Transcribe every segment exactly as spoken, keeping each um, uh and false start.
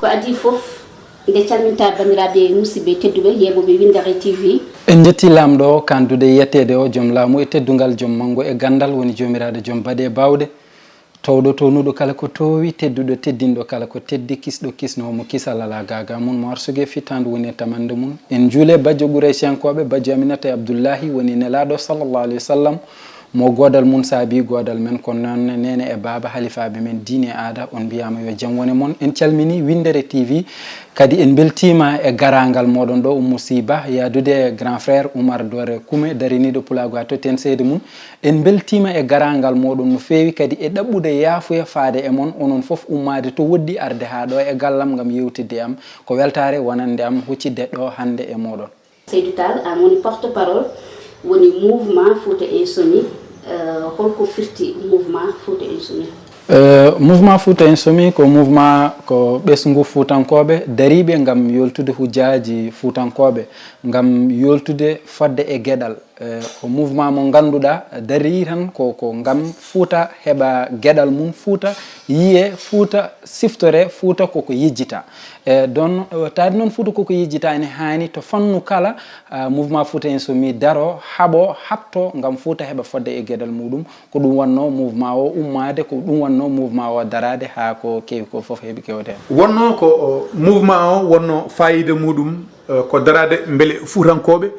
Ko adii fof, nde calminta banndiraaɓe musidɓe tedduɓe yeeɓuɓe Winndere T V. En njetti Laamɗo o, kandude e yetteede o, joom laamu e teddungal, joom manngu e ganndal, woni Joomiraaɗo, joom baɗe e baawɗe, toowɗo townuɗo kala ko toowi, tedduɗo teddinɗo kala ko teddi, kisɗo kisnoowo mo kisal alaa gaagaa mum, mo arsugue e fittaandu woni e tamannde mum. En njuule bajjo Quraysiyankooɓe, bajjo Aminata e Abdullaahi, woni Nelaaɗo, sallallahu alayhi wa sallam, mo goodal mum saabi goodal men, kono noon neene e baaba, halifaaɓe men diine e aada, on mbiyaama yo jam wone mon. En calminii Winndere T V, kadi en mbeltiima e garaangal mooɗon ɗo, Oumou Sy Ba, yahdude e grand frère Oumar Dore Kume, dariniiɗo pulaagu haa totti en seede mum. En mbeltiima e garaangal mooɗon no feewi, kadi e ɗaɓɓude yaafuya faade e mon, onon fof ummaade to woɗɗi arde haa ɗo e gallam ngam yeewtidde e am. Ko weltaare wonande am huccidde ɗo hannde e mooɗon. Seydou Tall, aan woni porte-parole, woni mouvement Fouta Insoumis. Euh, holko firti mouvement Fouta Insoumis? Euh, mouvement Fouta Insoumis ko mouvement, ko ɓesngu fuutankooɓe dariiɓe ngam yoltude hujjaaji fuutankooɓe, ngam yoltude fodde e geɗal. Euh, ko mouvement mo ngannduɗaa darii tan ko, ko ngam Fouta heɓa geɗal mum, Fouta yiyee, Fouta siftoree, Fouta koko yejjita. E ɗon, eh, taade noon Fouta koko yejjita, ene haani to fannu kala, ah, mouvement Fouta Insoumis daro, haɓo, haɓto ngam Fouta heɓa fodde e geɗal muɗum. Ko ɗum wonno mouvement o ummaade, ko ɗum wonno mouvement o daraade haa ko kewi ko fof heɓi kewde heen. Wonno ko, o, mouvement o wonno fayida muɗum, eh, ko daraade mbele Fuutankooɓe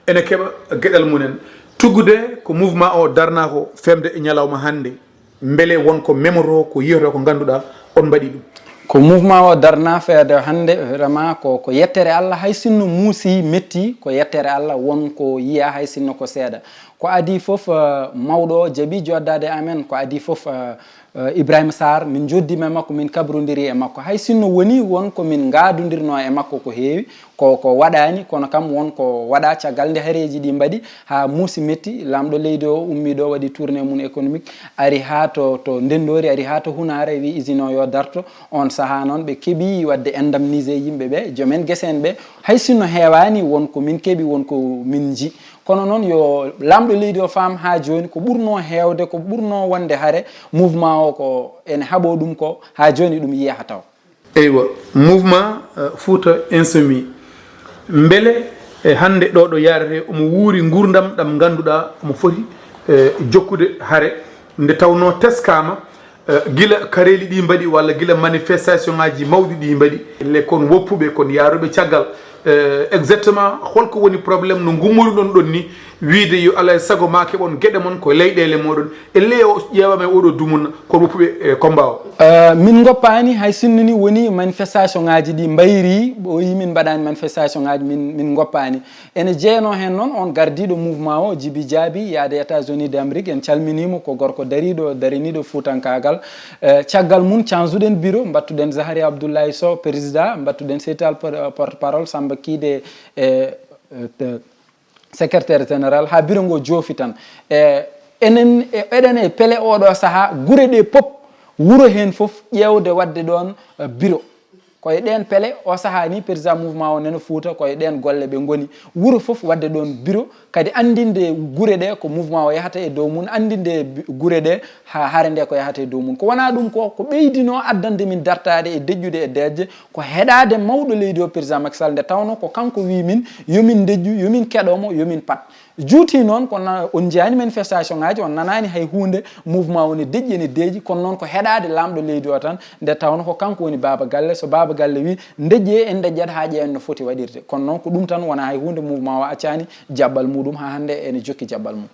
ene keɓa geɗal mumen. Tuggude ko mouvement o darna ko femde e ñalawma hannde. Mbele won ko memoto, ko yiyoto, ko ngannduɗaa on mbaɗi ɗum? Ko mouvement o darna feede hannde, vraiment ko, ko yettere Allah, hay sinno muusi metti, ko yettere Allah won ko yiya, hay sinno ko seeɗa. Ko adii fof, eh, mawɗo o jaɓi jooɗdaade e amen, ko adii fof, eh, eh, Ibrahima Sarr, min njooɗdiima e makko, min kabrondiri e makko. Hay sinno woni won ko min ngaadondirnoo e makko ko heewi, ko, ko waɗaani, kono kam won ko waɗa caggal nde hareeji ɗi mbaɗi haa muusi metti. Laamɗo leydi o ummii ɗo, waɗi tournée mum économique, ari haa to, to Ndenndoori, ari haa to Hunaare, wi usine o yo darto. On sahaa noon ɓe keɓi waɗde indemniser yimɓe ɓe, joom en gese en ɓe. Hay sinno heewaani, won ko min keɓi, won ko min nji. Kono noon yo laamɗo leydi o faam haa jooni ko ɓurnoo heewde, ko ɓurnoo wonde hare, mouvement o ko ene haɓoo ɗum ko haa jooni ɗum yiyaaka taw. Eywa, mouvement, eh, Fouta Insoumis, mbele, eh, hannde ɗo ɗo yaarete omo wuuri nguurndam ɗam ngannduɗaa omo foti, eh, jokkude hare, nde tawnoo teskaama, eh, gila kareeli ɗi mbaɗi walla gila manifestation ngaaji mawɗi ɗi mbaɗi? Le kon woppuɓe, kon yaaruɓe caggal, eh, exactement holko woni problème no ngummoruɗon ɗon ni, wiide yo alaa e sago ma keɓon geɗe mon ko leyɗeele mooɗon? E ley o ƴeewaama e oɗo dumunna, ko woppuɓe e combat o. Eh, min ngoppaani, hay sinno ni woni manifestation ngaaji ɗi mbayri, ɓooyi min mbaɗaani manifestation ngaaji, min, min ngoppaani. Ene jeyanoo heen noon on gardiiɗo mouvement o, Djiby Diaby, yaade États-Unis d'Amérique, en calminii mo, ko gorko dariiɗo, dariniiɗo fuutankaagal. Eh, caggal mum cansuɗen bureau, mbattuɗen Zahari Abdoulaye Sow, président, mbattuɗen Seydi Tall por-, porte-parole, Samba Kide, e, e, te-, secrétaire général, haa bureau ngo joofi tan. E, enen, e, eɗen e pele oɗo sahaa, gure ɗe pop, wuro heen fof ƴeewde waɗde ɗoon, e, bureau. Ko e ɗeen pele o sahaa ni président mouvement o Neno Fouta, ko e ɗeen golle ɓe ngoni. Wuro fof waɗde ɗoon bureau, kadi anndinde gure ɗe ko mouvement o yahata e dow mum, anndinde bi-, gure ɗe haa hare nde ko yahata e dow mum. Ko wonaa ɗum ko, ko ɓeydinoo addande min dartaade e deƴƴude e deeƴde, ko heɗaade mawɗo leydi o, président Macky Sall, nde tawnoo ko kanko wii min yo min ndejju, yo min keɗo mo, yo min pat. Juuti noon, ko na-, on njiyaani manifestation ngaaji, on nanaani hay huunde, mouvement o ne deƴƴi, ene deeƴi, kono noon ko heɗaade laamɗo leydi o tan, nde tawnoo ko kanko woni baaba galle. So baaba galle wii ndeƴƴee, en ndeƴƴat haa ƴeewen no foti waɗirde. Kono noon ko ɗum tan, wonaa hay huunde, mouvement o accaani jaɓɓal muɗum, haa hannde ene jokki jaɓɓal mum.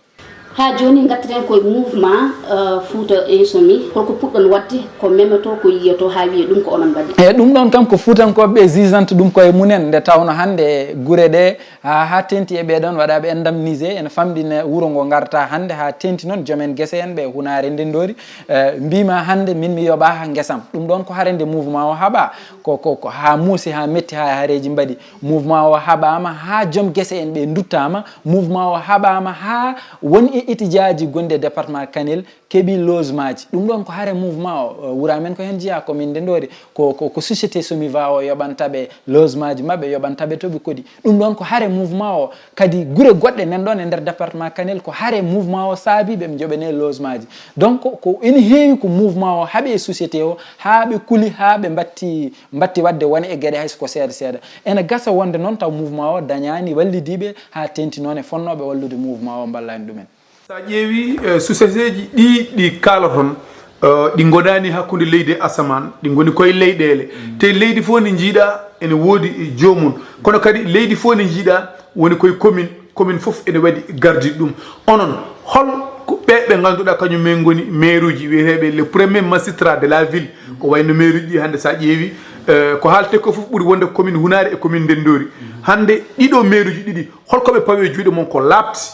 Haa jooni, ngartiren ko e mouvement, euh, Fouta Insoumis. Holko puɗɗon waɗde, ko memetoo, ko yiyotoo, haa wiyee ɗum ko onon mbaɗi? Eyi, ɗum ɗoon kam ko Fuutankooɓe ɓe jijanta ɗum koye mumen, nde tawnoo hannde gure ɗe, haa, haa teeŋti e ɓee ɗoon waɗaaɓe indemnisé, ene famɗi ne wuro ngo ngarta hannde, haa teeŋti noon joom en gese en ɓe Hunaare, Ndenndoori, eh, mbii ma hannde min mi yoɓaaka ngesam. Ɗum ɗoon ko hare nde mouvement o haɓaa, ko, ko, ko haa muusi, haa metti, haa hareeji mbaɗi. Mouvement o haɓaama haa joom gese en ɓe nduttaama. Mouvement o haɓaama haa won e étudiant ji gonɗi e département Kanel keɓi logement ji. Ɗum ɗon ko hare mouvement o. Eh, wura men ko heen jeyaa, commune Ndenndori, ko, ko, ko société Somiva o yoɓanta ɓe logement ji maɓɓe, yoɓanta ɓe toɓi kodi. Ɗum ɗon ko hare mouvement o. Kadi gure goɗɗe nan ɗon e nder département Kanel ko hare mouvement o saabi ɓe joɓene logement ji. Donc ko ene heewi ko mouvement o haɓi e société o, haa ɓe kuli, haa ɓe mbatti, mbatti waɗde wone e geɗe hay so ko seeɗa seeɗa. Ene gasa wonde noon taw mouvement o dañaani wallidiiɓe haa teeŋti noon e fonnooɓe wallude mouvement o mballaani ɗumen. So a ƴeewi, eh, suseseeji ɗi, ɗi kaaloton, eh, ɗi ngonaani hakkunde leydi e asamaan, ɗi ngoni koye leyɗeele. Te leydi fof ndi njiiɗa ene woodi joomum. Kono kadi leydi fof ndi njiiɗa woni koye commune, commune fof ene waɗi gardiiɗo ɗum. Onon, hol ko ɓe, ɓe ngannduɗaa kañum en ngoni maire uji wiyeteeɓe les premiers magistrats de la ville, ko wayno maire uji ɗi hannde so a ƴeewi, eh, ko haaletee ko fof ɓuri wonde commune Hunaare e commune Ndenndori. Hannde ɗiɗo maire uji ɗiɗi, hol ko ɓe pawi e juuɗe mon ko laaɓti?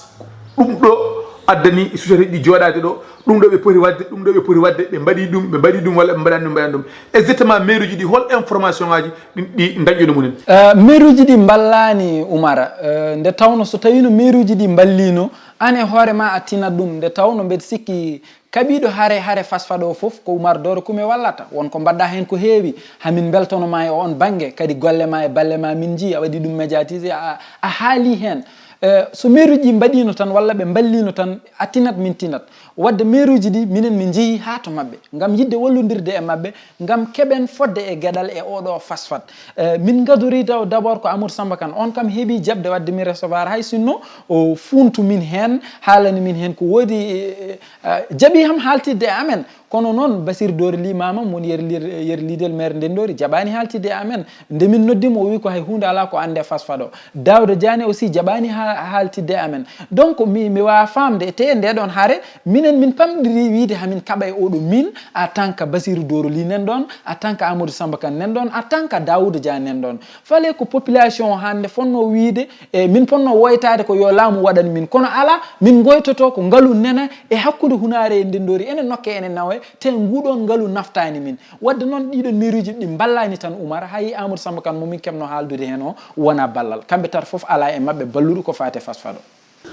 Ɗum ɗo addani société ɗi jooɗaade ɗo, ɗum ɗo ɓe poti waɗde, ɗum ɗo ɓe poti waɗde, ɓe mbaɗi ɗum, ɓe mbaɗi ɗum walla ɓe mbaɗani ɗum, ɓe mbaɗani ɗum. Exactement, maire uji ɗi, hol information ngaji ɗi, ɗi dañɗon e mumen? Eh, maire uji ɗi mballaani, Umara. Eh, nde tawno so tawino maire uji ɗi mballiino, aan e hoore ma a tinat ɗum, nde tawno mbeɗa sikki kaɓiiɗo hare, hare Fasfa ɗo fof ko Umar Doro Kume wallata. Won ko mbaɗɗa heen ko heewi, hamin mbeltono ma e oon bannge, kadi golle ma e balle ma min njii, a waɗi ɗum médiatisé, a, a haali heen. Eh, so maire uji ɗi mbaɗiino tan walla ɓe mballiino tan, a tinat min tinat. Waɗde maire uji ɗi, minen min njehii haa to maɓɓe, ngam yiɗde wallondirde e maɓɓe, ngam keɓen fodde e geɗal e oɗo Fasfat. Eh, min ngadori taw d'abord ko Amadou Samba Kane, oon kam heɓi jaɓde waɗde min recevoir, hay sinno o fuuntu min heen, haalani min heen ko woodi, eh, eh, jaɓi kam haaltidde e amen. Kono noon, Basir Doro Ly Mama, mon yer, yer, yer leader maire Ndenndori, jaɓaani haaltidde e amen. Nde min noddi mo, o wi ko hay huunde alaa ko annde Fasfa ɗo. Daouda Diané aussi jaɓaani ha-, haaltidde e amen. Donc, mi, mi waawa faamde, te e nde ɗon hare, minen min pamɗiri wiide hamin kaɓa e oɗo min, en tant que Basir Doro Ly nan ɗon, en tant que Amadou Samba Kane nan ɗon, en tant que Daouda Diané nan ɗon. Fale ko population o hannde fotnoo wiyde, e min potnoo woytaade ko yo laamu waɗan min. Kono alaa, min ngoytoto ko ngalu nena e hakkunde Hunaare e Ndenndori, ene nokke, ene nawe, te nguɗon ngalu naftaani min. Waɗde noon, ɗiɗon mairie uji ɗi mballaani tan, Umar, hay Amadou Samba Kane mo min keɓnoo haaldude heen o wonaa ballal. Kamɓe tata fof alaa e maɓɓe balluɗo ko faati e Fasfa ɗo.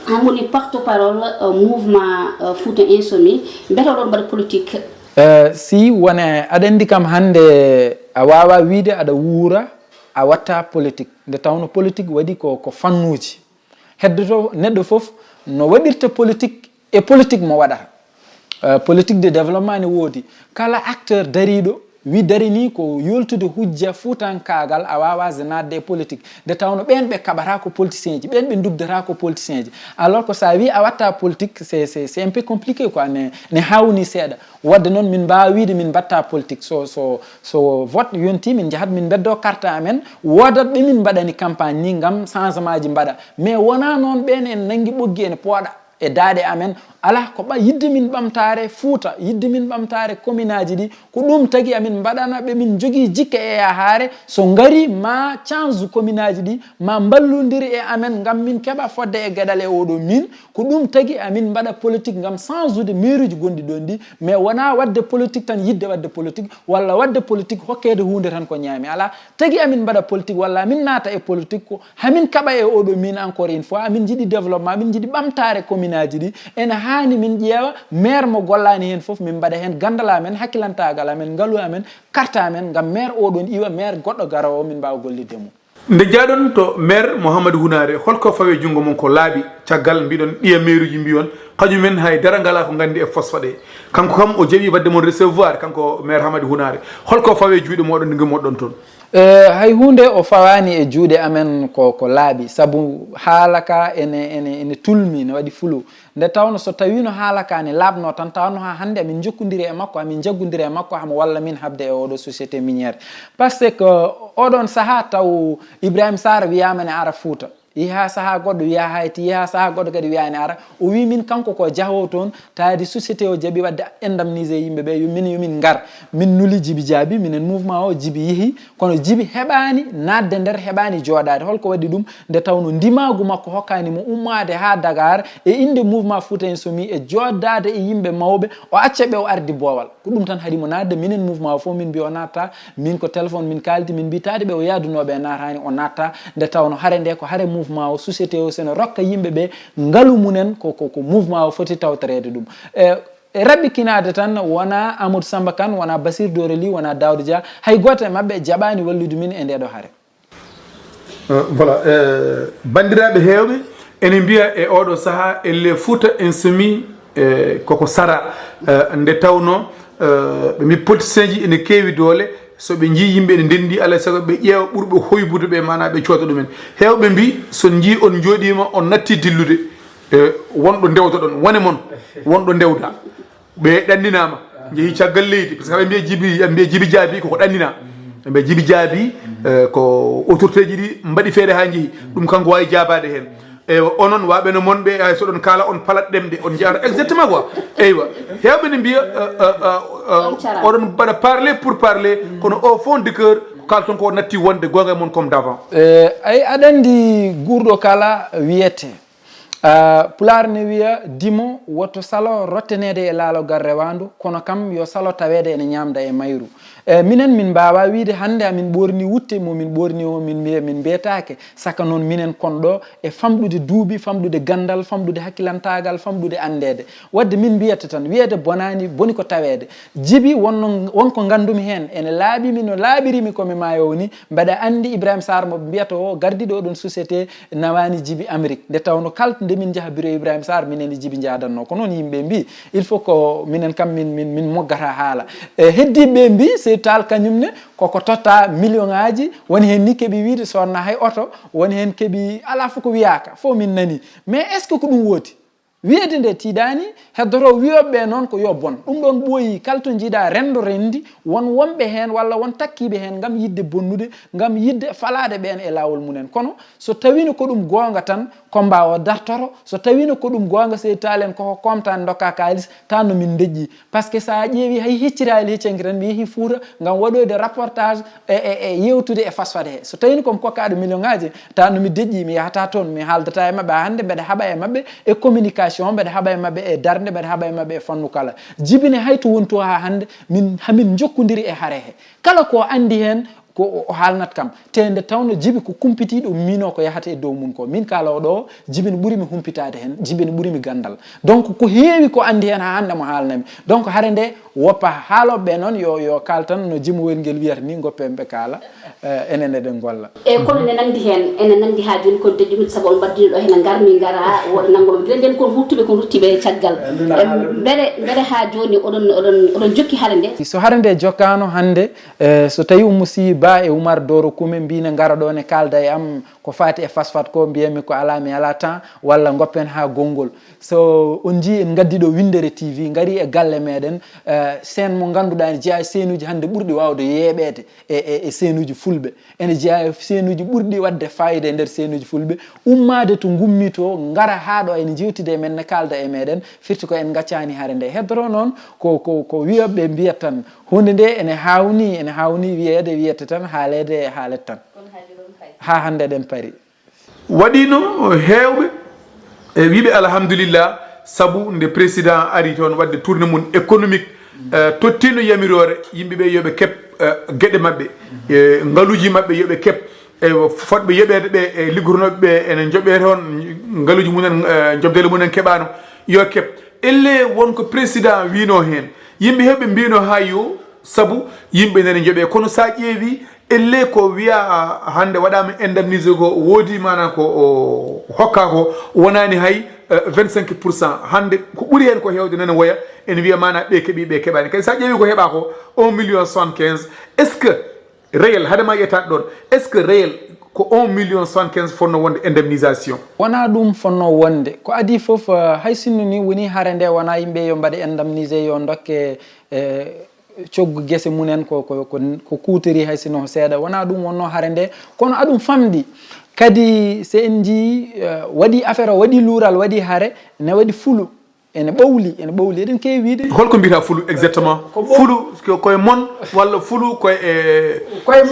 An woni porte-parole, euh, mouvement, euh, Fouta Insoumis. Mbete oɗon mbaɗa politique? Eh, si wone, aɗa anndi kam hannde a waawaa wiyde aɗa wuura, a watta politique. Nde tawno politique waɗi ko, ko fannuuji. Heddoto neɗɗo fof no waɗirta politique e politique mo waɗata. Eh, politique de développement ne woodi. Kala acteur dariiɗo wi darinii ko yoltude hujja fuutankaagal, a waawaa naatde e politique. Nde tawno ɓeen ɓe kaɓata ko politicienji, ɓeen ɓe ndugdata ko politicienji. Alors que so a wi a watta politique, c'est, c'est, c'est un peu compliqué quoi, ne, ne hawni seeɗa. Waɗde noon min mbaawa wiyde min mbatta politique. So, so, so vote yonti, min njahat min mbeddo carte amen, woodat ɓe min mbaɗani campagne ni ngam changement ji mbaɗa. Mais wonaa noon ɓeen en nanngi ɓoggi ene pooɗa e daaɗe amen. Alaa ko ɓa-, yiɗde min ɓamtaare Fuuta, yiɗde min ɓamtaare commune aji ɗi, ko ɗum tagi amin mbaɗana ɓe, min njogii jikke e yahaare, so ngari ma change commune aji ɗi, ma mballondiri e amen ngam min keɓa fodde e geɗal e oɗo min. Ko ɗum tagi amin mbaɗa politique ngam change-ude maire uji gonɗi ɗon ɗi, mais wonaa waɗde politique tan, yiɗde waɗde politique, walla waɗde politique hokkeede huunde tan ko ñaami. Alaa, tagi amin mbaɗa politique walla amin naata e politique ko hamin kaɓa e oɗo min, encore une fois, amin njiɗi développement, amin njiɗi ɓamtaare commune aji ɗi. Ene haani min ƴeewa maire mo gollaani heen fof, min mbaɗa heen ganndal amen, hakkilantaagal amen, ngalu amen, carte amen, ngam maire oɗon iwa, maire goɗɗo garoowo, min mbaawa gollidde mum. Nde njaaɗon to maire Mouhamadou Hunaare, holko fawi e junngo mon ko laaɓi, caggal mbiɗon ɗiya maire uji mbiyon, kañumen hay dara ngalaa ko nganndi e Fasfa ɗe. Kanko kam o jaɓi waɗde mon recevoir, kanko maire Hamadi Hunaare. Holko fawi e juuɗe mooɗon nde ngimmoɗon toon? Eh, hay huunde o fawaani e juuɗe amen ko, ko laaɓi, sabu haala ka ene, ene, ene tulmi, ne waɗi fulu. Nde tawno so tawiino haala ka ne laaɓno tan, tawanno haa hannde amin njokkondiri e makko, amin njaggondiri e makko, hamo walla min haɓde e oɗo société minière. Parce que oɗon sahaa taw Ibrahima Sarr wiyaama ne ara Fuuta. Yehi haa sahaa goɗɗo wiya Hayti, yehi haa sahaa goɗɗo kadi wiya ne ara. O wi min kanko ko jahoowo toon, taadi société o jaɓi waɗde indemnisé yimɓe ɓe, yo min, yo min ngar. Min nuli Jibi Jaabi, minen mouvement o, Jibi yehi, kono Jibi heɓaani naatde nder, heɓaani jooɗaade. Holko waɗi ɗum? Nde tawno ndimaagu makko hokkaani mo ummaade haa Dakar e innde mouvement Fouta Insoumis e jooɗaade e yimɓe mawɓe, o acca ɓe o ardi boowal. Ko ɗum tan haɗi mo naatde. Minen mouvement o fof min mbiya o naatta, min ko téléphone min kaaldi, min mbi taadi ɓe o yaadunooɓe e naataani o naatta, nde tawno hare nde ko hare mouvement o, société o, sene rokka yimɓe ɓe ngalu mumen ko, ko, ko mouvement o foti tawtoreede ɗum. E, E raɓɓikinaade tan, wonaa Amadou Samba Kane, wonaa Basir Doro Ly, wonaa Daouda Dia, hay gooto e maɓɓe jaɓaani wallude min e ndee ɗoo hare. Euh, voilà, euh, banndiraaɓe heewɓe ene mbiya e ooɗoo sahaa, elle Fouta Insoumis, euh, koko sara, euh, nde tawnoo, euh, ɓe mbi politicienji ene keewi doole, so ɓe njii yimɓe ene ndenndi, alaa e sago ɓe ƴeewa ɓurɓe hoybude ɓe, maanaa ɓe coota ɗumen. Heewɓe mbi, so njii on njooɗiima, on natti dillude, euh, wonɗo ndewtoɗon, wone mon, wonɗo ndewda. Ɓe ɗanninaama, njehi caggal leydi, par ce que aɓe mbiya jibi, aɓe mbiya jibi jaabi koko ɗannina. Ɓe mbiya jibi jaabi, euh, ko autorité ji ɗi mbaɗi feere haa njehi. Ɗum kanko waawi jaabaade heen. Eywa, onon waaɓe no mon ɓe, ay, so ɗon kaala, on palat ɗemɗe, on njahata exactement quoi. Eywa, heewɓe ne mbiya, euh, euh, euh, euh, oɗon mbaɗa parler pour parler, kono au fond de cœur, ko kaalton ko natti wonde goonga e mon comme d'avant. Eh, ay, aɗa anndi guurɗo kala wiyete. Ah, Pulaar ne wiya, dimo woto salo rotteneede e laalogal rewaandu, kono kam yo salo taweede ene ñaamda e mayru. E minen, min mbaawaa wiyde hannde amin ɓoorni wutte mo min ɓoorni o, min mbiya min mbeetaake. Saka noon, minen kon ɗo e famɗude duuɓi, famɗude ganndal, famɗude hakkilantaagal, famɗude anndeede. Waɗde min mbiyata tan, wiyeede bonaani, boni ko taweede. Jibi wonno, won ko nganndumi heen, ene laaɓi mi no laaɓiri mi ko mi maayo o ni. Mbeɗa anndi Ibrahima Sarr mo ɓe mbiyata o, gardiiɗo oɗon société, nawaani Jibi Amérique. Nde tawnoo kala nde min njaha bureau Ibrahima Sarr, minen e Jibi njaadatnoo. Ko noon yimɓe mbii, il faut ko minen kam min, min, min moggata haala. E heddiiɓe ɓe mbii, Seydi Tall kañum ne, koko totta million ŋaaji, woni heen ni keɓi wiyde sodna hay oto, woni heen keɓi, alaa fof ko wiyaaka, fof min nanii. Mais est-ce que ko ɗum woodi? Wiyeede nde tiiɗaani, heddoto wiyooɓe ɓe noon ko yo bon. Ɗum ɗoon ɓooyi, kala to njiiɗaa renndo renndi, won wonɓe heen walla won takkiiɓe heen ngam yiɗde bonnude, ngam yiɗde falaade ɓeen e laawol mumen. Kono so tawiino ko ɗum goonga tan, combat o dartoto. So tawiino ko ɗum goonga, Seydi Tall en koko koomtaani ndokkaa kaalis, tan no min ndeƴƴi. Par ce que so a ƴeewii hay hecciraali heccanki tan, mi yehii Fuuta ngam waɗoyde reportage e, e, e yeewtude e fasfade he. So tawiino ko mi kokkaaɗo million ŋaaji, tan no mi deƴƴii, mi yahataa toon, mi haaldataa e maɓɓe haa hannde, mbeɗa haɓa e maɓɓe e communication, mbeɗa haɓa e maɓɓe e darnde, mbeɗa haɓa e maɓɓe e fannu kala. Jibi ne hay to woni to haa hannde, min, hamin njokkondiri e hare he. Kala ko anndi heen, ko o, o haalnat kam. Te nde tawnoo Jibi ko kumpitiiɗo, miinoo ko yahata e dow mum ko. Min kaaloowo ɗo, Jibi ne ɓuri mi humpitaade heen, Jibi ne ɓuri mi ganndal. Donc, ko heewi ko anndi heen haa hannde mo haalnami. Donc, hare nde woppa. Haalooɓe ɓe noon yo, yo kaal tan no jimowel ngel wiyata ni, ngoppen ɓe kaala, eh, enen eɗen ngolla. Eeyi, kono ne nanndi heen, ene nanndi haa jooni kono deƴƴumi, sabu on mbaddino ɗo heen, ngarmi, ngara, woɗa nanngo ɓe. Mbiɗen kono ruttuɓe, kono ruttiiɓe e caggal. Mbele, mbele haa jooni oɗon, oɗon, oɗon jokki hare nde? So hare nde jokkaano hannde, Eh, so tawii Oumou Sy Ba e Oumar Doro Koumé mbii ne ngara ɗo ne kaalda e am ko faati e fasfat ko, mbiyanmi ko alaa, mi alaa temps, walla ngoppen haa gonngol. So on njii en ngaddi ɗo Winndere T V, ngari e galle meɗen, eh, seen mo ngannduɗaa ene jeyaa e seenuuji hannde ɓurɗi waawde yeeɓeede e, e, e seenuuji fulɓe. Ene jeyaa e seenuuji ɓurɗi waɗde faayida e nder seenuuji fulɓe. Ummaade to ngummi to, ngara haa ɗo ene njeewtida e men, ne kaalda e meɗen, firti ko en ngaccaani hare nde. Heddoro noon ko, ko, ko wiyooɓe mbiyata tan, huunde nde ene haawnii, ene haawnii wiyeede, wiyete tan, haaleede e haalet tan. Haa hannde eɗen pari. Waɗiino heewɓe e wiɓe alhamdulillah, sabu nde président ari toon waɗde tournée mum économique, eh, tottiino yamiroore yimɓe ɓe yo ɓe keɓ, eh, geɗe maɓɓe, eh, ngaluuji maɓɓe yo ɓe keɓ, e fotɓe yoɓeede ɓe e liggotonooɓe ɓe ene njoɓee toon, ngaluuji mumen, eh, jobdeele mumen keɓaano, yo keɓ. Ellee won ko président wiinoo heen, yimɓe heewɓe mbiinoo haa yo sabu yimɓe nene njoɓee, kono so a ƴeewii, ellee ko wiyaa hannde waɗaama indemnisé ko woodi, maanaa ko o hokkaa ko wonaani hay, eh, vingt-cinq pour cent. Hannde ko ɓuri heen ko heewde nene woya, ene wiya maanaa ɓe keɓii, ɓe keɓaani. Kadi so a ƴeewii ko heɓaa ko un million soixante-quinze, est-ce que réel, hade ma yettaade ɗoon, est-ce que réel ko un million soixante-quinze fotnoo wonde indemnisation? Wonaa ɗum fotnoo wonde. Ko adii fof, eh, hay sinno nii wonii hare nde wonaa yimɓe yo mbaɗe indemnisé, yo ndokke, eh, coggu gese mumen ko, ko, ko, ko kuutorii hay sinno ko seeɗa. Wonaa ɗum wonnoo hare nde, kono aɗum famɗi. Kadi so en njii, eh, waɗii affaire o, waɗii luural, waɗii hare, ne waɗi fulu. Ene ɓawli, ene ɓawli, eɗen keewi wiyde. Hol ko mbiyata fulu exactement? Fulu ko, koye mon, walla fulu koye e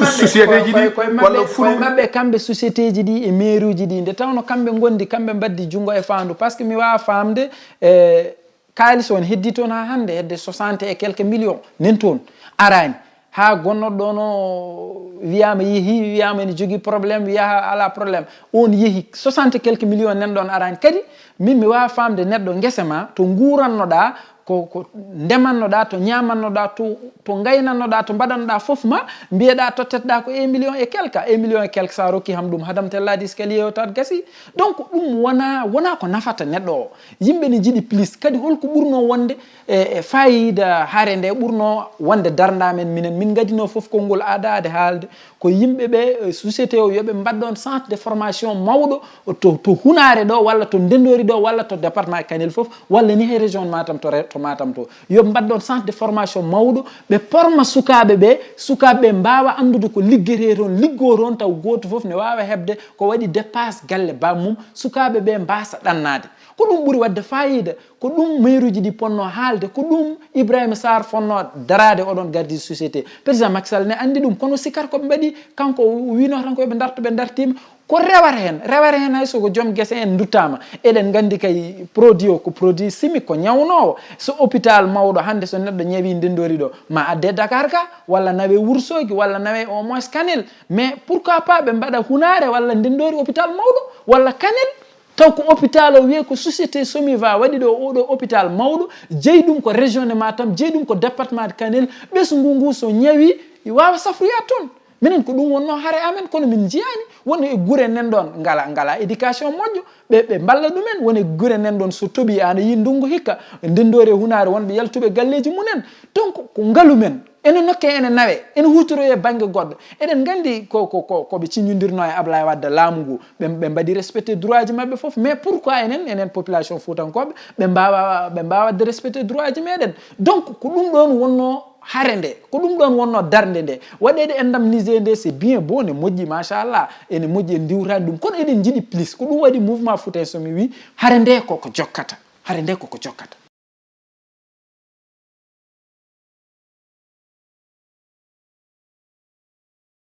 société ji ɗi, walla fulu? Koye maɓɓe kamɓe société ji ɗi e mairie uji ɗi, nde tawnoo kamɓe ngondi, kamɓe mbaddi junngo e faandu, par ce que mi waawaa faamde, e kaalis on heddii toon haa hannde, hedde soixante et quelques millions nen toon araani. Haa gonnoɗo ɗo no wiyaama yehii, wiyaama ene jogii problème, wiyaa alaa problème. Oon yehi, soixante et quelques millions nan ɗoon araani. Kadi, miin mi waawaa faamde neɗɗo ngesa maa to nguurannoɗaa, ko ko ndemannoɗaa, to ñaamannoɗaa, to to ngaynannoɗaa, to mbaɗannoɗaa fof ma mbiyeɗaa tottetɗaa ko un million et quelque. Un million et quelque, so a rokki ham ɗum, hadam tellade escalier o taat gasi. Donc ɗum wona wona ko nafata neɗɗo o. Yimɓe ne njiɗi plus. Kadi holko ɓurno wonde e e fayida hare nde ɓurno wonde darnda men minen? Min ngadino fof konngol aadaade haalde ko yimɓe ɓe, eh, société o, yoɓe mbaɗɗon centre de formation mawɗo to to Hunaare ɗo, walla to Ndendori ɗo, walla to département Kanel fof, walla ni he région Matam to re- to Matam to. Yoɓe mbaɗɗon centre de formation mawɗo, ɓe porma sukaaɓe ɓe, sukaaɓe ɓe mbaawa anndude ko liggete toon, liggoo toon, taw gooto fof ne waawa heɓde ko waɗi dépasse galle bammum, sukaaɓe ɓe mbaasa ɗannaade. Ko ɗum ɓuri waɗde faayiida, ko ɗum mairuuji ɗi ponno haalde, ko ɗum Ibrahima Sarr fonno daraade, oɗon gardi société. Président Macky Sall ne anndi ɗum, kono sikkata ko ɓe mbaɗi, kanko o wiino tan ko yoɓe ndartu, ɓe ndartiima. Ko rewata heen, rewata heen hay so ko joom gese en nduttaama. Eɗen nganndi kay produit o ko produit chimique, ko ñawnoowo. So hôpital mawɗo hannde, so neɗɗo ñawi Ndendori ɗo, ma adde Dakar ga, walla nawe Wourossogui, walla nawe au moins Kanel. Mais pourquoi pas ɓe mbaɗa Hunaare walla Ndendori hôpital mawɗo, walla Kanel? Taw ko hôpital o wiyee ko société Somiva waɗi ɗo oɗo hôpital mawɗo, jeyi ɗum ko région de Matam, jeyi ɗum ko département de Kanel, ɓesngu ngu so ñawi, waawa safroyaade toon. Minen ko ɗum wonno hare amen, kono min njiyaani won e gure nen ɗon ngala, ngala éducation moƴƴo, ɓe, ɓe mballa ɗumen, won e gure nen ɗon so toɓi, aɗa yiyi ndunngu hikka, Ndendori e Hunaare wonɓe yaltuɓe galleeji mumen. Donc ko ngalu men, ene nokke, ene nawe, ene huutoroye bannge goɗɗo. Eɗen nganndi ko, ko, ko, ko ɓe ciññondirno e Ablaye Wade laamu ngu, ɓe, ɓe mbaɗi respecté droit ji maɓɓe fof. Mais pourquoi enen, enen population fuutankooɓe, ɓe mbaawa, ɓe mbaawa waɗde respecté droit ji meɗen? Donc ko ɗum ɗon wonno hare nde, ko ɗum ɗon wonno darnde nde. Waɗeede indemnisé nde, c'est bien beau, ne moƴƴi, machallah, ene moƴƴi, en ndiwrani ɗum. Kono eɗen njiɗi plus. Ko ɗum waɗi mouvement Fouta, so mi wii, hare nde koko jokkata. Hare nde koko jokkata.